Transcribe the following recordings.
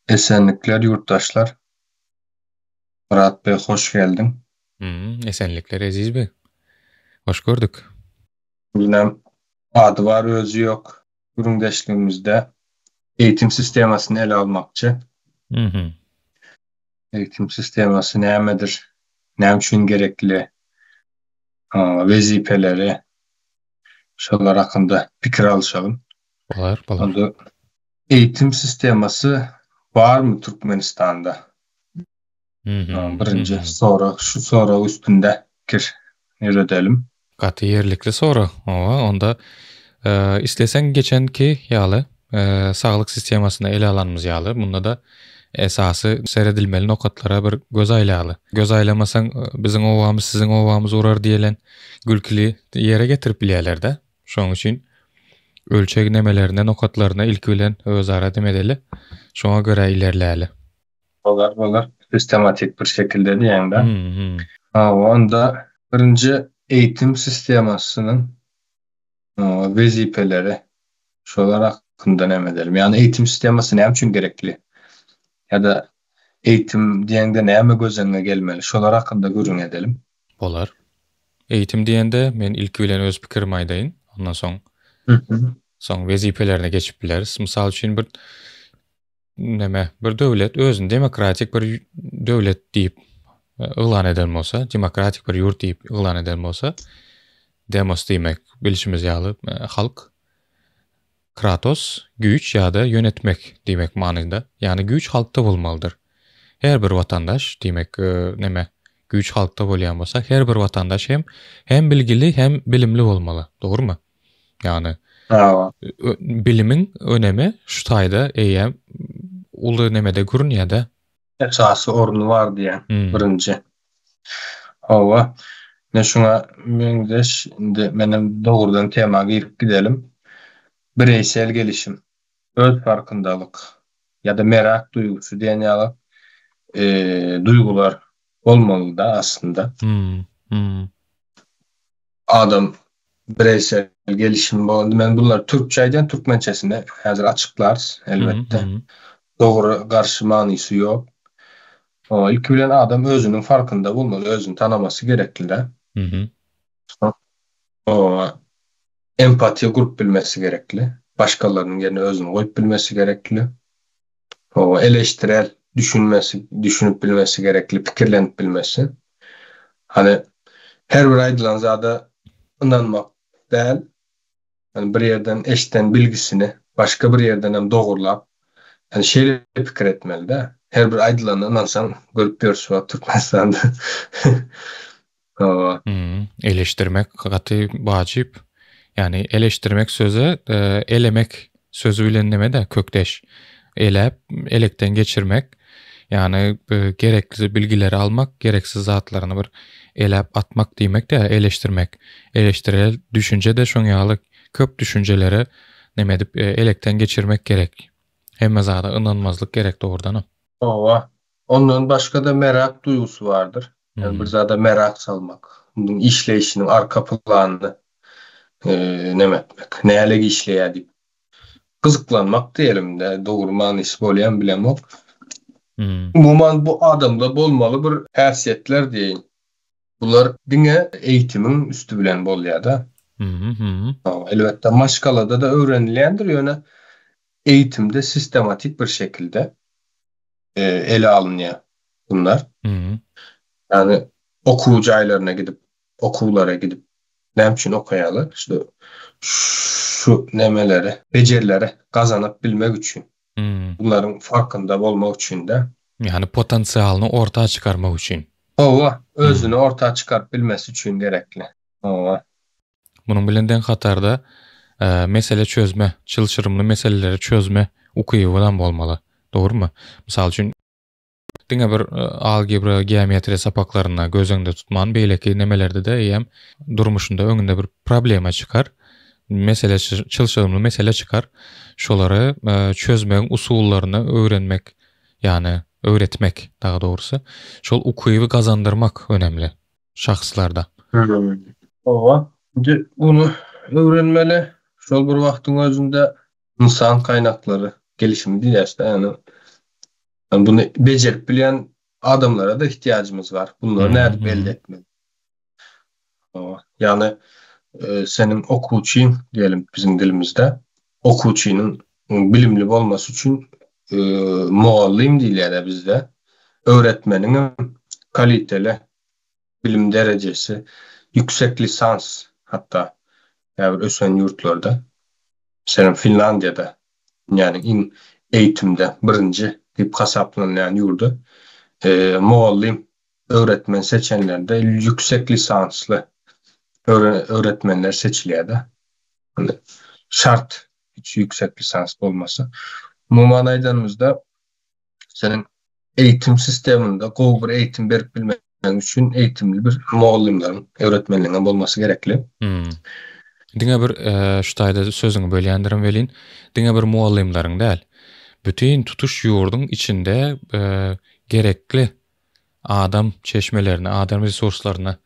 Esenlikler ýurtdaşlar. Myrat beg hoş geldiň. Esenlikler Eziz beg. Hoş gördük. Inem ady bar özi ýok gürrüňdeşligimizde eğitim sistemasyny ele almakçy. Eğitim sistemasy nämedir? Näme üçin gerekli? Wezipeleri şolar hakynda pikir alyşalym. Bolar, bolar. Onda eğitim sistemasy barmy Türkmenistanda? Birinji sorag, şu sorag üstünde pikir ýöredelim. Gaty ýerlikli sorag. Hawa, onda isleseň geçenki ýaly saglyk sistemasyny ele alanymyz ýaly, munda-da esasy seredilmeli nokatlara bir göz aýlaly. Göz aýlamasaň, biziň obamyz siziň obamyz urar diýlen gülküli ýere getirip bilýärler-de. Şonuň üçin ölçeg nemelerine, nokatlaryna ilki bilen özara dem edeli. Şoňa görä ilerläli. Bolar, bolar. Sistematik bir şekilde diýeňdä. Hawa, onda birinji eýitim sistemasynyň wezipeleri şolar hakynda näme edelim? Ýagny eýitim sistemasy näme üçin gerekli? Ýa-da eýitim diýeňde näme göz öňüňe gelmeli? Şolar hakynda gürrüň edelim. Bolar. Eýitim diýende men ilki bilen öz pikirimi aýdaýyn. Ondan soň soň wezipelerine geçip bileris. Mysal üçin bir neme bir döwlet özüni demokratik bir döwlet diýip yglan eden bolsa, demokratik bir ýurt diýip yglan eden bolsa, demos diýmek bilşimiz ýaly halk kratos güýç ýa-da ýönetmek diýmek manyda. Ýagny güýç halkda bolmalydyr. Her bir watandaş diýmek neme güýç halkda bolýan bolsa, her bir watandaş hem hem bilgili hem bilimli bolmaly. Dogrumy? Ýagny bilimiň önemi şu taýda eýýäm uly nemede görünýär-de. Esasy orny bar diýýän birinji. Hawa. Ine şuňa meňzeş indi menem dogrudan tema girip gidelim. Bireýsel gelişim, öz farkyndalyk ýa-da merak duýgusy diýen ýaly duýgular bolmaly-da aslynda. Adam bireýsel gelişimi bolanda, men bulary türkçe aýdýan, türkmençesini häzir açyklarys, elbetde. Dogry garşy manysy ýok. Ilki bilen adam özüniň farkynda bolmaly, özüni tanamasy gerekli-de. Empatiýa gurup bilmesi gerekli. Başgalarynyň ýerine özüni goýup bilmesi gerekli. Eleştirel düşünmesi, düşünip bilmesi gerekli, pikirlenip bilmesi. Hani her bir aýdylan zada ynanmak däl, hani bir ýerden eşden bilgisini başga bir ýerden hem dogurlap, hani şeýle pikir etmeli-de. Her bir aýdylana ynansaň, görüp ýörüs şu wagt Türkmenistanda. Hawa. Eleştirmek gaty wajyp. Ýagny eleştirmek sözi elemek sözi bilen neme-de kökdeş. Eläp, elekden geçirmek. Ýagny gerekli bilgileri almak, gereksiz zatlaryny bir eläp atmak diýmek-de eleştirmek. Eleştirel düşünje-de şoň ýaly köp düşünjeleri neme edip elekden geçirmek gerek. Hemme zada ynanmazlyk gerek dogrudanam. Hawa. Ondan başga-da merak duýgusy bardyr. Ýagny bir zada merak salmak, munuň işleýşiniň arka planyny neme etmek, nälik işleýär diýip gyzyklanmak diýelim-de, dogry manysy bolýarmy bilemok. Umuman bu adamda bolmaly bir häsiýetler diýeýin. Bular diňe eýitimiň üsti bilen bolýar-da. Elbetde maşgalada-da öwrenilýändir, ýöne eýitimde sistematik bir şekilde ele alynýar bunlar. Ýagny okuw jaýlaryna gidip, okuwlara gidip näme üçin okaýarlar? Şu şu nemeleri, becerileri gazanyp bilmek üçin. Bunlaryň farkynda bolmak üçin-de. Ýagny potensialyny orta çykarmak üçin. Hawa, özüni orta çykaryp bilmesi üçin gerekli. Hawa. Munuň bilen deň hatarda mesele çözme, çylşyrymly meseleleri çözme ukybynam bolmaly. Dogrumy? Mysal üçin, diňe bir algebra, geometriýa sapaklarynda göz öňünde tutman, beýleki nemelerde-de eýýäm durmuşynda öňünde bir problema çykar, mesele çylşyrymly mesele çykar. Şolary çözmegiň usullaryny öwrenmek, ýagny öwretmek daha dogrusy, şol ukyby gazandyrmak önemli. şahslarda. Hawa, indi muny öwrenmeli. Şol bir wagtyň özünde ynsan gaýnaklary gelişimi diýýäs-dä, ýagny. Yani bunu bejerip bilýän adamlara-da ihtiýajymyz bar. Bunlary nädip elde etmeli? Ýagny seniň okuwçyň diýelim biziň dilimizde okuwçynyň bilimli bolmasy üçin mugallym diýilýär-de bizde. Öwretmeniňem kaliteli bilim derejesi ýüksek lisans hatda käbir ösen ýurtlarda meselem Finlandiýada dünýäniň iň eýitimde birinji diýip hasaplanylýan ýurdy mugallym öwretmen seçenlerde ýüksek lisansly öwretmenler seçilýär-de. Şart hiç ýüksek lisans bolmasa. Umuman aýdanymyzda, seniň eýitim sisteminde gowy bir eýitim berip bilmegiň üçin eýitimli bir mugallymlaryň, öwretmenleriň bolmasy gerekli. Hmm. Diňe bir şu taýda sözüňi bölýändirin welin, diňe bir mugallymlaryň däl, bütin tutuş ýurduň içinde gerekli adam çeşmelerini, adam resurslaryny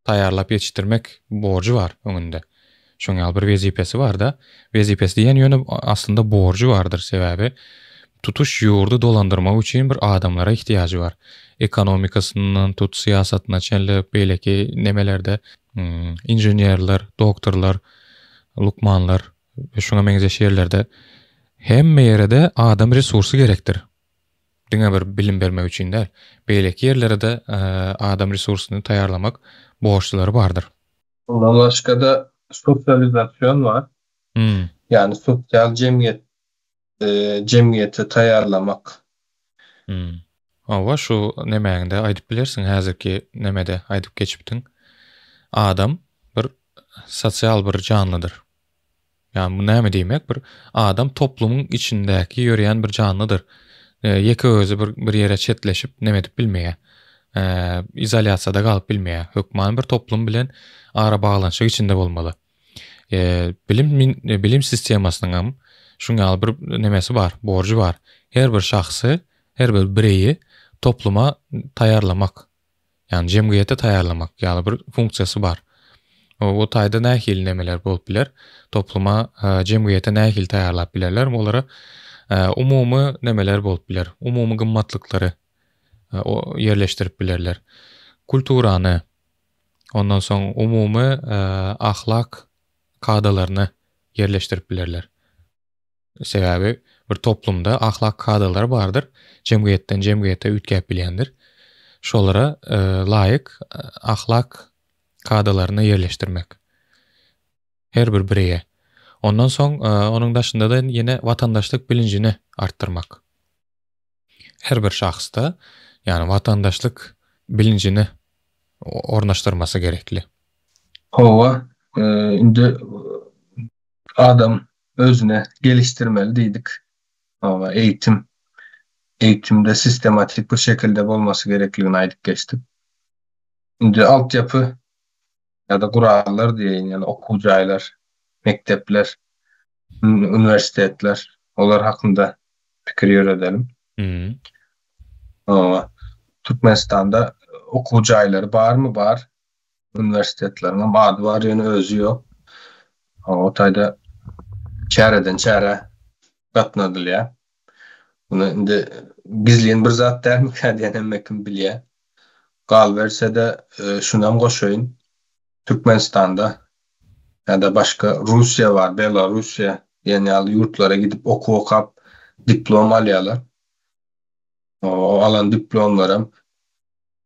taýýarlap ýetişdirmek borjy bar öňünde. Şoň ýaly bir wezipesi bar-da. Wezipesi diýen ýöne aslynda borjy bardyr, sebäbi tutuş ýurdy dolandyrmak üçin bir adamlara ihtiýajy bar. Ekonomikasyndan tut, syýasatyna çenli beýleki nemelerde inženerler, doktorlar, lukmanlar we şuňa meňzeş ýerlerde hemme ýere-de adam resursy gerekdir. Diňe bir bilim bermek üçin däl, beýleki ýerlere-de adam resursyny taýýarlamak borçlary bardyr. Ondan başga-da sosializasion bar. Ýagny sosial jemgyýet jemgyýete taýýarlamak. Hawa, şu nemäňde aýdyp bilersiň, häzirki nemede aýdyp geçipdiň. Adam bir sosial bir janlydyr. Ýagny bu näme diýmek? Bir adam toplumyň içindäki ýörýän bir janlydyr. Ýeke özi bir bir ýere çetleşip neme edip bilmeýär. Izolýasiýada galyp bilmeýär. Hökman bir toplum bilen arabaglanyşyk içinde bolmaly. Bilim bilim sistemasynyň hem şuň ýaly bir nemesi bar, borjy bar. Her bir şahsy, her bir bireýi topluma taýýarlamak. Ýagny jemgyýete taýýarlamak ýaly bir funksiýasy bar. O taýda nähili nemeler bolup biler? Topluma, jemgyýete nähili taýýarlap bilerler? Olara umumy nemeler bolup biler. Umumy gymmatlyklary ýerleşdirip bilerler. Kulturany, ondan soň umumy ahlak kadalaryny ýerleşdirip bilerler. Sebäbi bir toplumda ahlak kadalary bardyr, jemgyýetden jemgyýete üýtgäp bilýändir. Şolara laýyk ahlak kadalaryny ýerleşdirmek. Her bir bireýe. Ondan soň onuň daşynda-da ýene watandaşlyk bilinjini artdyrmak. Her bir şahsda, ýagny watandaşlyk bilinjini ornaşdyrmasy gerekli. Hawa, indi adam özüne gelişdirmeli diýdik. Hawa, eýitim, eýitimde sistematik bir şekilde bolmasy gerekligini aýdyp geçdik. Indi altyapy ýa-da gurallar diýeýin, ýagny okuw jaýlar, mekdepler, uniwersitetler, olar hakynda pikir ýöredelim. Hawa, Türkmenistanda okuw jaýlary barmy? Bar. Uniwersitetleriňem ady bar, ýöne özi ýok. O taýda çäreden çärä gatnadylýar. Muny indi gizlin bir zat dälmikä diýen hemme kim bilýär. Galyberse-de, şunam goşaýyn, Türkmenistanda ýa-da başga Russiýa bar, Belarussiýa diýen ýaly ýurtlara gidip okuw okap diplom alýarlar. O alan diplomlaram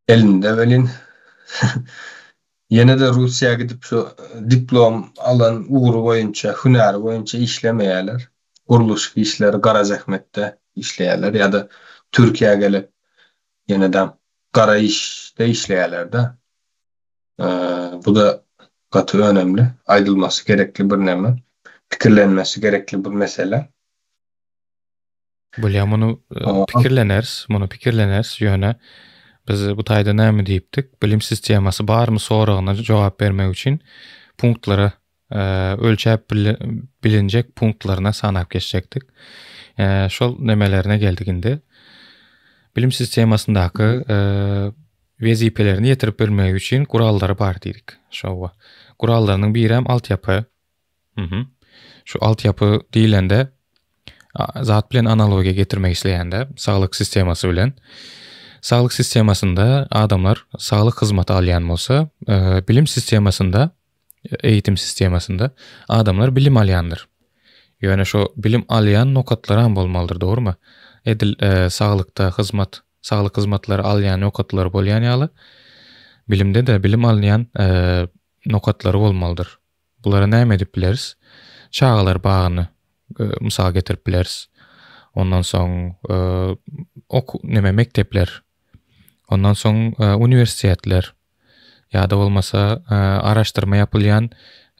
elinde welin ýene-de Russiýa gidip şu diplom alan ugry boýunça, hünäri boýunça işlemeýärler. Gurluşyk işleri, gara zähmetde işleýärler ýa-da Türkiýä gelip ýene-de gara işde işleýärler-de. Bu-da gaty önemli, aýdylmasy gerekli bir neme, pikirlenmesi gerekli bir mesele. Bolýar, muny pikirleneris, muny pikirleneris, ýöne biz bu taýda näme diýipdik? Bilim sistemasy barmy soragyna jogap bermek üçin punktlara ölçäp bilinjek punktlaryna sanap geçjekdik. Şol nemelerine geldik indi. Bilim sistemasyndaky wezipelerini ýetirip bilmek üçin gurallary bar diýdik. Şowa. Gurallarynyň birem altyapy. Mhm. Şu altyapy diýlende. zat bilen analogiýa getirmek isleýän-de, saglyk sistemasy bilen. Saglyk sistemasynda adamlar saglyk hyzmaty alýan bolsa, bilim sistemasynda, eğitim sistemasynda adamlar bilim alýandyr. Ýöne şo bilim alýan nokatlaram bolmalydyr, dogrumy? Edil saglykda hyzmat, saglyk hyzmatlary alýan nokatlar bolýan ýaly, bilimde-de bilim alynýan nokatlary bolmalydyr. Bulara näme edip bileris? Çagalar bagyny mysal getirip bileris. Ondan soň okuw neme mekdepler. Ondan soň uniwersitetler ýa-da bolmasa araşdyrma ýapylýan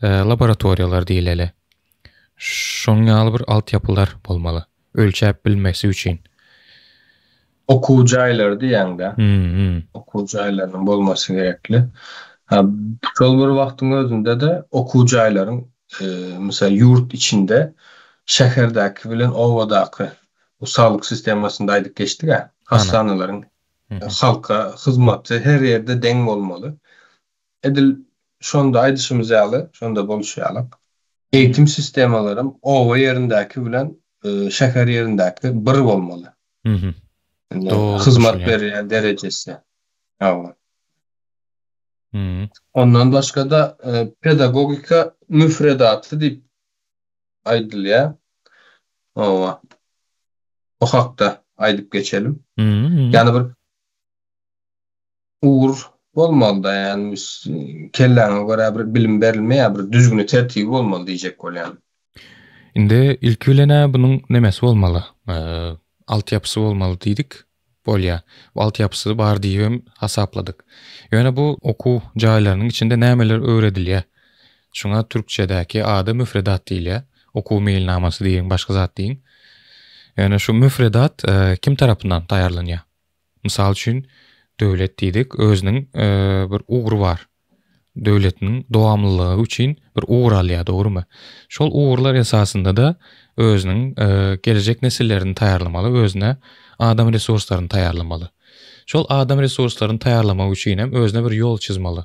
laboratoriýalar diýileli. Şonuň ýaly bir altyapylar bolmaly. Ölçäp bilmesi üçin. Okuw jaýlary diýýäňdä. Okuw jaýlarynyň bolmasy gerekli. Şol bir wagtyň özünde-de okuw jaýlaryň mysal ýurt içinde şäherdäki bilen obadaky bu saglyk sistemasynda aýdyp geçdik-ä, hassanalaryň halka hyzmaty her ýerde deň bolmaly. Edil şonda aýdyşymyz ýaly, şonda bolşy ýaly, eýitim sistemalaram oba ýerindäki bilen şäher ýerindäki bir bolmaly. Hyzmat berilýän derejesi. Hawa. Ondan başga-da pedagogika müfredaty diýip aýdylýar. Hawa. O hakda aýdyp geçelim. Ýagny bir ugur bolmaly-da, ýagny kelläňe görä bir bilim berilmeýär, bir düzgüni, tertibi bolmaly diýjek bolýan. Indi ilki bilen-ä bunuň nemesi bolmaly, altyapysy bolmaly diýdik. Bolýa. Bu altyapysy bar diýibem hasapladyk. Ýöne bu okuw jaýlarynyň içinde nämeler öwredilýär? Şuňa türkçedäki ady müfredat diýilýär. Okuw meýilnamasy diýiň, başga zat diýiň. Ýöne şu müfredat kim tarapyndan taýýarlanýar? Mysal üçin, döwlet diýdik, özüniň bir ugry bar. Döwletiniň dowamlylygy üçin bir ugur alýar, dogrumy? Şol ugurlar esasynda-da özüniň gelejek nesillerini taýýarlamaly, özüne adam resurslaryny taýýarlamaly. Şol adam resurslaryny taýýarlamak üçin hem özüne bir ýol çyzmaly.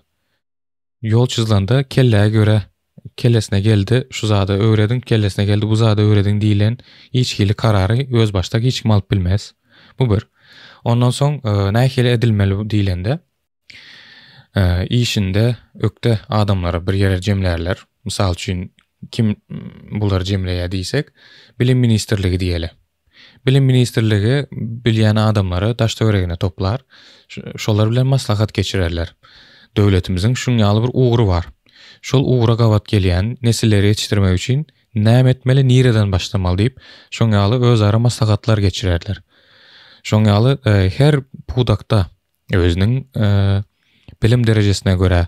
Ýol çyzlanda kelläge görä kellesine geldi şu zady öwrediň, kellesine geldi bu zady öwrediň diýlen hiç hili karary özbaşdak hiç kim alyp bilmez. Bu bir. Ondan soň nähili edilmeli diýlende işinde ökde adamlary bir ýere jemlärler. Mysal üçin kim bulary jemleýär diýsek, Bilim ministrligi diýeli. Bilim ministrligi bilýän adamlary daş-töweregine toplar, şolar bilen maslahat geçirerler. Döwletimiziň şuň ýaly bir ugry bar. Şol ugra gabat gelýän nesilleri ýetişdirmek üçin näme etmeli, nireden başlamaly diýip, şoň ýaly özara maslahatlar geçirerler. Şoň ýaly her pudakda özüniň bilim derejesine görä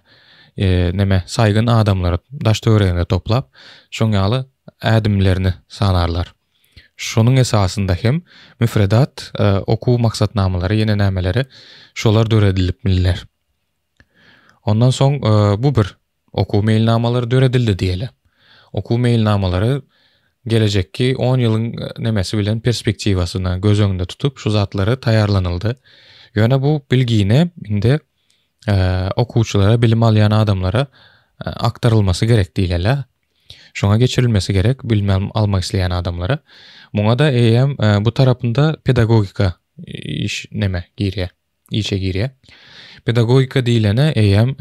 neme saýgyn adamlary daş-töweregine toplap, şoň ýaly ädimlerini sanarlar. Şonuň esasynda hem müfredat, okuw maksatnamalary, ýene nämeleri şolar döredilip bilner. Ondan soň bu bir Okuw meýilnamalary döredildi diýeli. Okuw meýilnamalary gelejekki on ýylyň nemesi bilen perspektiwasyny göz öňünde tutup şu zatlary taýýarlanyldy. Ýöne bu bilgini indi okuwçylara, bilim alýan adamlara aktarylmasy gerek diýileli. Şoňa geçirilmesi gerek bilim almak isleýän adamlara. Muňa-da eýýäm bu tarapynda pedagogika iş neme girýär. işe girýär. Pedagogika diýlene eýýäm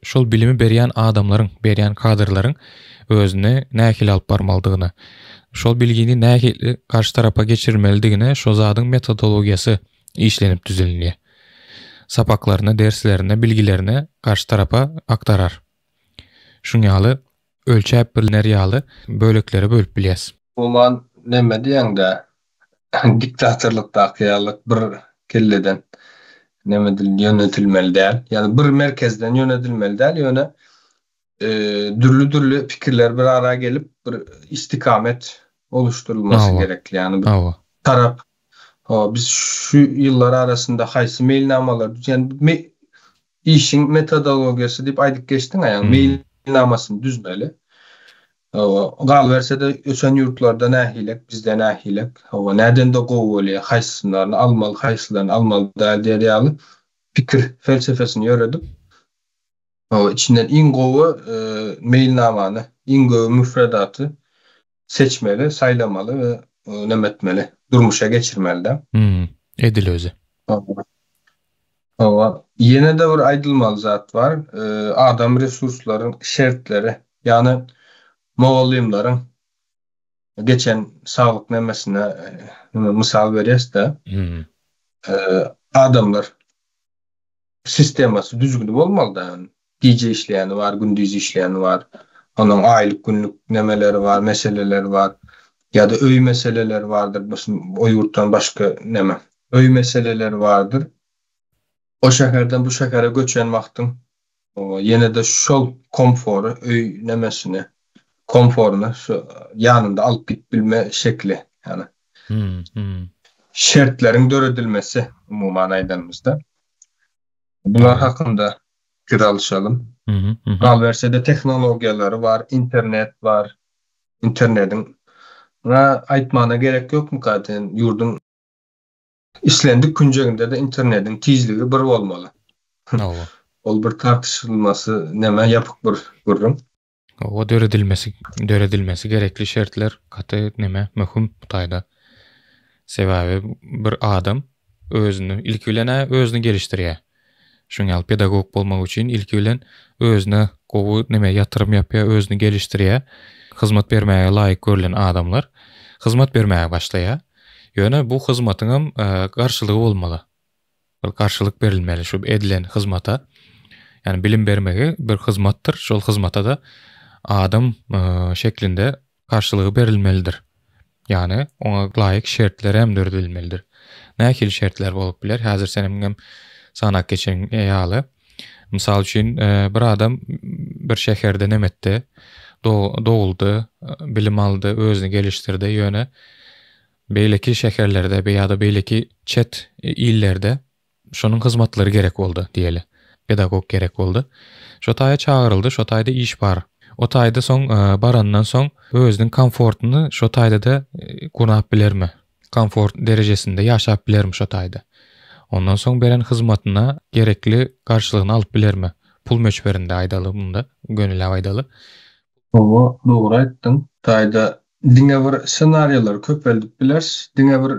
şol bilimi berýän adamlaryň, berýän kadrlaryň özüni nähili alyp barmalydygyna, şol bilgini nähili garşy tarapa geçirmelidigine şo zadyň metodologiýasy işlenip düzülinýär. Sapaklaryny, derslerini, bilgilerini garşy tarapa aktarar. Şuň ýaly ölçäp bilner ýaly böleklere bölüp bilýäs. Umuman neme diýeňdä diktatorlykdaky ýaly bir kelleden neme ýönetilmeli däl. Ýagny bir merkezden ýönedilmeli däl, ýöne dürli-dürli pikirler bir ara gelip bir istikamet oluşdurylmasy gerekli. Ýagny bir tarap hawa biz şu ýyllar arasynda haýsy meýilnamalary düzýän işiň metodologiýasy diýip aýdyp geçdiň-ä, ýagny meýilnamasyny düzmeli. Hawa, galyberse-de ösen ýurtlarda nähilek, bizde nähilek, hawa, nädende gowy bolýar, haýsylaryny almaly, haýsylaryny almaly däl diýer ýaly pikir felsefesini ýöredip, hawa, içinden iň gowy meýilnamany, iň gowy müfredaty seçmeli, saýlamaly we. neme etmeli, durmuşa geçirmeli-de. Hmm, edil özi. Hawa, ýene-de bir aýdylmaly zat bar, adam resurslaryň şertleri, ýagny mugallymlaryň geçen saglyk nemesine mysal berýäs-de, adamlar sistemasy düzgüni bolmaly-da, ýagny gije işleýäni bar, gündiz işleýäni bar, onuň aýlyk-günlük nemeleri bar, meseleleri bar, ýa-da öý meseleleri bardyr, o ýurtdan başga neme, öý meseleleri bardyr. O şäherden bu şähere göçen wagtyň ýene-de şol komfory, öý nemesini, komforyny şu ýanynda alyp gidip bilme şekli, ýagny şertleriň döredilmesi umuman aýdanymyzda. Bular hakynda pikir alyşalym. Galyberse-de tehnologiýalary bar, internet bar. Internediň aýtmana gerek ýokmuka sen ýurduň Islendik künjeginde-de internediň tizligi bir bolmaly. Hawa. Ol bir tartyşylmasy neme, ýapyk bir gürrüň. Hawa, döredilmesi, döredilmesi gerekli şertler gaty neme, möhüm bu taýda. Sebäbi bir adam özüni, ilki bilen-ä özüni gelişdirýär. Şuň ýaly pedagog bolmak üçin ilki bilen özüne gowy neme ýatyrym ýapýar, özüni gelişdirýär. Hyzmat bermäge laýyk görlen adamlar hyzmat bermäge başlaýar. Ýöne bu hyzmatyňam garşylygy bolmaly. Bir garşylyk berilmeli şu edilen hyzmata. Ýagny bilim bermegi bir hyzmatdyr. Şol hyzmata-da adam şeklinde garşylygy berilmelidir. Ýagny oňa laýyk şertler hem döredilmelidir. Nähili şertler bolup biler? Häzir seniň hem sanap geçen ýaly. Mysal üçin, bir adam bir şäherde neme etdi? Doguldy, bilim aldy, özüni gelişdirdi, ýöne beýleki şäherlerde ýa-da beýleki çet illerde Şonuň hyzmatlary gerek boldy, diýeli. Pedagog gerek boldy. Şo taýa çagyryldy, şo taýda iş bar. O taýda soň barandan soň özüniň komfortyny şo taýda-da gurnap bilermi? Komfort derejesinde ýaşap bilermi şo taýda? Ondan soň beren hyzmatyna gerekli garşylygyny alyp bilermi? Pul möçberinde aýdaly munda, gönüläp aýdaly. Hawa, dogry aýtdyň. Taýda diňe bir ssenariýalary köpeldip bileris. Diňe bir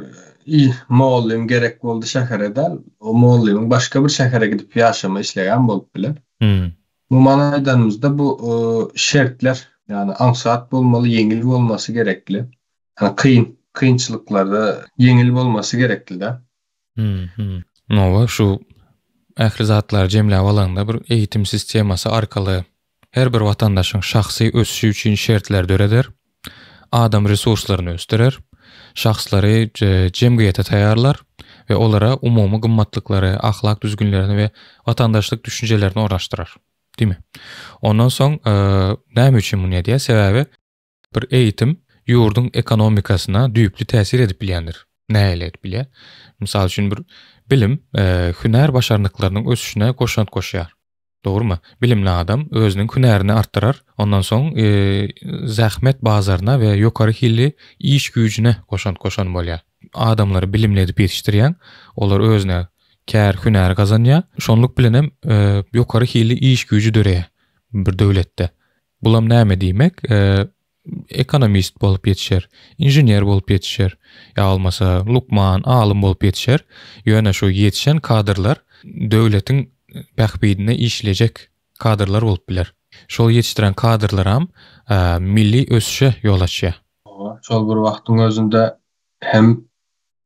mugallym gerek boldy şähere däl, o mugallymyň başga bir şähere gidip ýaşama islegem bolup biler. Umuman aýdanymyzda bu şertler, ýagny aňsat bolmaly, ýeňil bolmasy gerekli. Ýagny kyn, kynçylyklarda ýeňil bolmasy gerekli-dä. Hawa, şu ähli zatlary jemläp alaňda bir eýitim sistemasy arkaly Her bir watandaşyň şahsy ösüşi üçin şertler döreder, adam resurslaryny ösdürer, şahslary jemgyýete taýýarlar we olara umumy gymmatlyklary, ahlak düzgünlerini we watandaşlyk düşünjelerini ornaşdyrar. Diýme. Ondan soň näme üçin muny edýär? Sebäbi bir eýitim ýurduň ekonomikasyna düýpli täsir edip bilýändir. Nähili edip bilýär? Mysal üçin bir bilim hünär başarnyklarynyň ösüşine goşant goşýar. Dogrumy? Bilimli adam özüniň hünärini artdyrar, ondan soň zähmet bazaryna we ýokary hilli iş güýjüne goşant goşan bolýar. Adamlary bilimli edip ýetişdirýäň, olar özüne kär, hünär gazanýar. Şonluk bilen hem ýokary hilli iş güýji döreýär bir döwletde. Bulam näme diýmek? Ekonomist bolup ýetişer, inžener bolup ýetişer, ýa bolmasa lukman, alym bolup ýetişer. Ýöne şu ýetişen kadrlar döwletiň bähbidine işlejek kadrlar bolup biler. Şol ýetişdiren kadrlaram milli ösüşe ýol açýar. Şol bir wagtyň özünde hem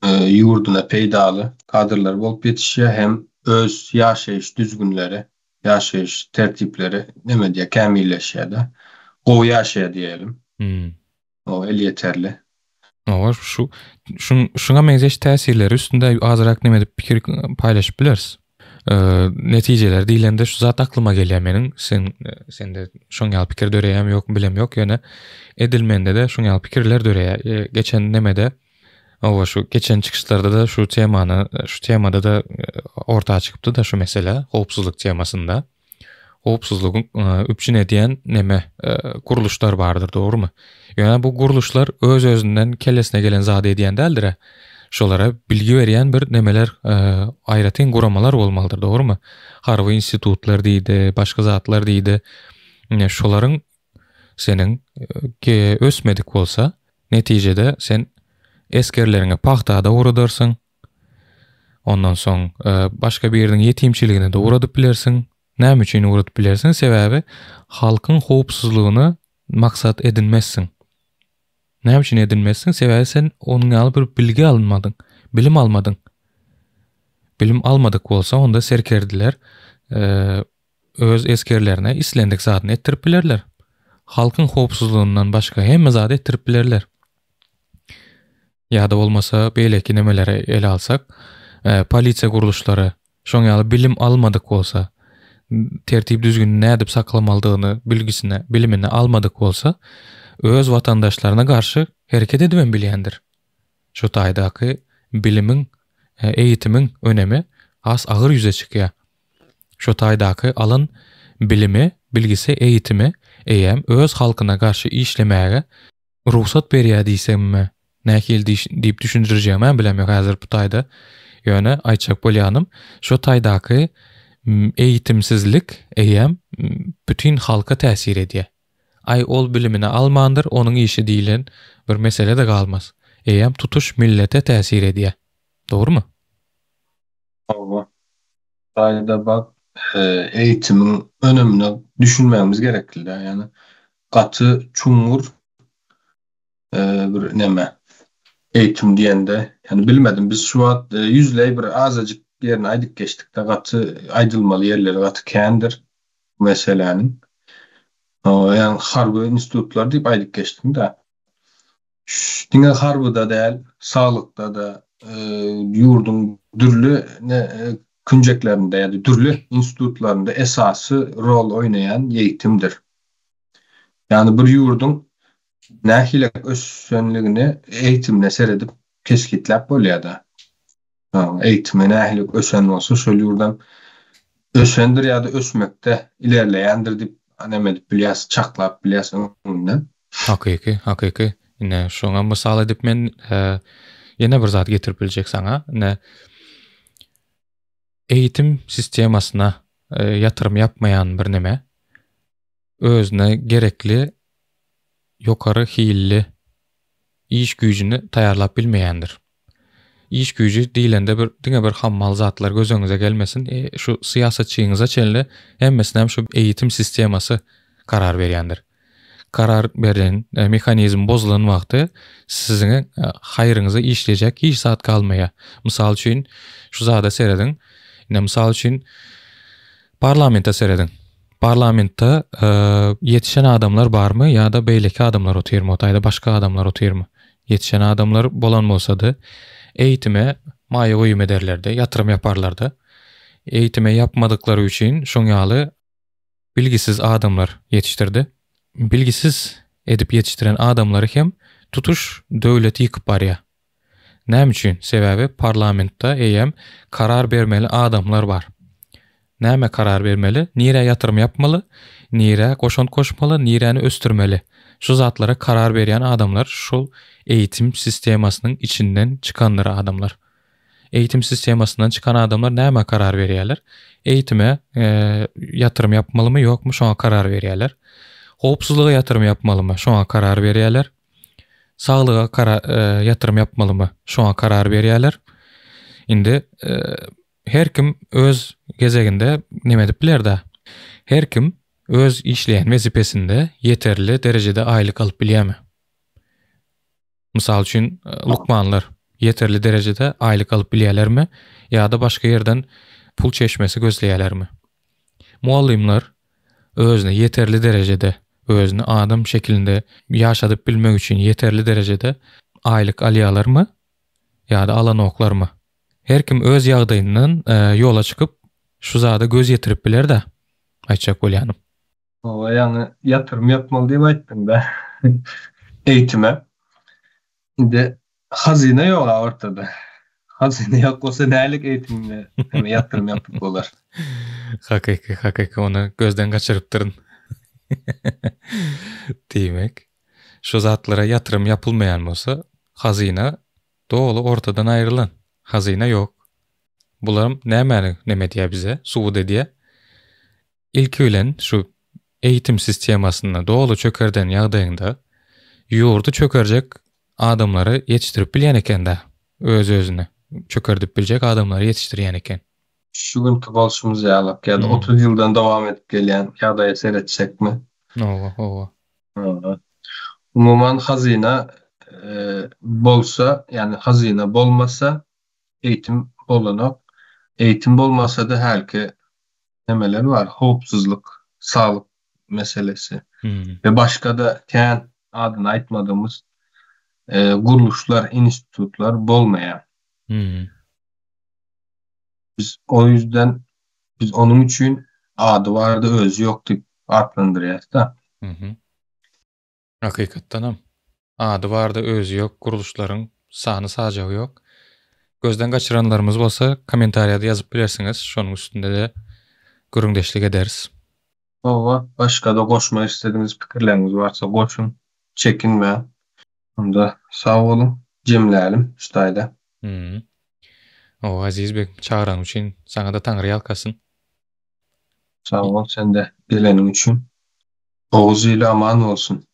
ýurduna peýdaly kadrlar bolup ýetişýär, hem öz ýaşaýyş düzgünleri ýaşaýyş tertipleri neme diýýär, kämilleşýär-de. Gowy ýaşaýar diýelim. Hmm. O elýeterli. Hawa, şu şuň şuňa meňzeş täsirleri üstünde azrak neme edip pikir paýlaşyp bileris. Netijeler diýlende şu zat aklyma gelýär meniň. Sen sende şoň ýaly pikir döreýärmi ýokmy bilemok, ýöne edil mende-de şoň ýaly pikirler döreýär. Geçen nemede Hawa, şu geçen çykyşlarda-da şu temany, şu temada-da orta çykypdy-da şu mesele, howpsuzlyk temasynda. Howpsuzlygy üpjün edýän neme, gurluşlar bardyr, dogrumy? Ýöne bu gurluşlar öz-özünden kellesine gelen zady edýän däldir-ä. Şolara bilgi berýän bir nemeler, aýratyn guramalar bolmalydyr, dogrumy? Harby institutlar diýdi, başga zatlar diýdi. Ine, şolaryň seniň ösmedik bolsa, netijede sen. Esgerleriňi pagta-da ugradarsyň. Ondan soň başga biriniň ýetimçiligine-de ugradyp bilersiň. Näme üçin ugradyp bilersiň? Sebäbi halkyň howpsuzlygyny maksat edinmezsiň. Näme üçin edinmezsiň? Sebäbi sen onuň ýaly bir bilgi alynmadyň, bilim almadyň. Bilim almadyk bolsa, onda serkerdeler öz esgerlerine islendik zadyny etdirip bilerler. Halkyň howpsuzlygyndan başga hemme zady etdirip bilerler. Ýa-da bolmasa beýleki nemeleri ele alsak, polisiýa gurluşlary şoň ýaly bilim almadyk bolsa, tertip-düzgüni nädip saklamalydygyny bilgisini, bilimini almadyk bolsa, öz watandaşlaryna garşy hereket edibem bilýändir. Şu taýdaky bilimiň, eýitimiň önemi has agyr ýüze çykýar. Şu taýdaky alan bilimi, bilgisi, eýitimi eýýäm öz halkyna garşy işlemäge rugsat berýär diýsemmi, nähili diýip düşündirjegimem bilemok häzir bu taýda. Ýöne aýtjak bolýanym, şu taýdaky eýitimsizlik eýýäm bütin halka täsir edýär. Aý ol bilimini almandyr, onuň işi diýlen bir mesele-de galmaz. Eýýäm tutuş millete täsir edýär. Dogrumy? Hawa. Taýda bak, eýitimiň önemine düşünmegimiz gerekli-dä. Ýagny gaty çuňňur bir neme eýitim diýende, ýagny bilmedim, biz şu wagt ýüzleý bir azajyk ýerini aýdyp geçdik-de, gaty aýdylmaly ýerleri gaty kändir bu meseläniň. Ýagny harby institutlar diýip aýdyp geçdim-de. Diňe harbyda däl, saglykda-da, ýurduň dürli künjeklerinde ýa-da dürli institutlarynda esasy rol oýnaýan ýeýtimdir. Ýagny bir ýurduň nähili ösenligini eýitimine seredip kesgitläp bolýar-da. Eýitimi nähili ösen bolsa, şol ýurdam ösendir ýa-da ösmekde ilerleýändir diýip neme edip bilýäs, çaklap bilýäs öňünden. Hakyky, hakyky. Ine, şoňa mysal edip men ýene bir zat getirip biljek saňa. Ine, eýitim sistemasyna ýatyrym ýapmaýan bir neme özüne gerekli ýokary hilli iş güýjüni taýýarlap bilmeýändir. Iş güýji diýlende bir diňe bir hammal zatlar göz öňüňize gelmesin. E, şu syýasatçyňyza çenli hemmesinem şu eýitim sistemasy karar berýändir. Karar berlen e, mehanizm bozulan wagty siziň e, haýryňyza işlejek hiç zat galmaýar. Mysal üçin şu zada serediň. Ine mysal üçin parlamente serediň. Parlamentde ýetişen adamlar barmy ýa-da beýleki adamlar otyrmy, o taýda başga adamlar otyrmy? Ýetişen adamlar bolan bolsady, eýitime maýa goýum ederlerdi, ýatyrym ýaparlardy. Eýitime ýapmadyklary üçin şoň ýaly bilgisiz adamlar ýetişdirdi. Bilgisiz edip ýetişdiren adamlary hem tutuş döwleti ýykyp barýar. Näme üçin? Sebäbi parlamentde eýýäm karar bermeli adamlar bar. Nämä karar bermeli? Nirä ýatyrym ýapmaly? Nirä goşant goşmaly? Niräni ösdürmeli? Şu zatlara karar berýän adamlar şol eýitim sistemasynyň içinden çykandyr adamlar. Eýitim sistemasyndan çykan adamlar nämä karar berýärler? Eýitime ýatyrym ýapmalymy, ýokmy şoňa karar berýärler. Howpsuzlyga ýatyrym ýapmalymy, şoňa karar berýärler. Saglyga kara ýatyrym ýapmalymy? Şoňa karar berýärler. Indi her kim öz gezeginde neme edip biler-dä? Her kim öz işleýän wezipesinde ýeterli derejede aýlyk alyp bilýärmi? Mysal üçin, lukmanlar ýeterli derejede aýlyk alyp bilýärlermi ýa-da başga ýerden pul çeşmesi gözleýärlermi? Mugallymlar özüne ýeterli derejede, özüni adam şekilinde ýaşadyp bilmek üçin ýeterli derejede aýlyk alýarlarmy ýa-da alanoklarmy? Her kim öz ýagdaýyndan ýola çykyp, şu zada göz ýetirip biler-dä, aýtjak bolýanym. Hawa, ýaňy ýatyrym ýapmaly diýip aýtdyň-da. Eýtime. Indi hazyna ýog-a ortada. Hazyna ýok bolsa nälik eýtimine hem ýatyrym ýapyp bolar. Hakyky, hakyky ony gözden gaçyrypdyryn. Diýmek, şu zatlara ýatyrym ýapylmaýan bolsa, hazyna doly ortadan aýrylan. Hazyna ýok. Bularam nämäni neme edýär bize, subut edýär? Ilki bilen şu eýitim sistemasyny doly çökerden ýagdaýyňda ýurdy çökerjek adamlary ýetişdirip bilýän eken-dä. Öz-özüni çökerdip biljek adamlary ýetişdirýän eken. Şu günki bolşumyz ýalak ýa-da 30 ýyldan dowam edip gelýän ýagdaýa seretsekmi? Hawa, hawa. Umuman hazyna bolsa, ýagny hazyna bolmasa eýitim bolanok. Eýitim bolmasa-da hälki nemeler bar, howpsuzlyk, saglyk meselesi we başga-da kän adyny aýtmadygymyz gurluşlar, institutlar bolmaýar. Biz o ýüzden biz onuň üçin ady bardy özi ýok diýip atlandyrýas-da. Hakykatdanam, ady bardy özi ýok gurluşlaryň sany sajagy ýok. Gözden gaçyranlarymyz bolsa kommentariýada ýazyp bilersiňiz, şonuň üstünde-de gürrüňdeşlik ederis. Hawa, başga-da goşmak isledigiňiz pikirleriňiz barsa goşuň, çekinmäň. Onda sag boluň, jemlälim şu taýda. Hawa, Azizbek, çagyranyň üçin saňa-da Taňry ýalkasyn. Sag bol sende geleniň üçin. Oguz ili aman bolsun.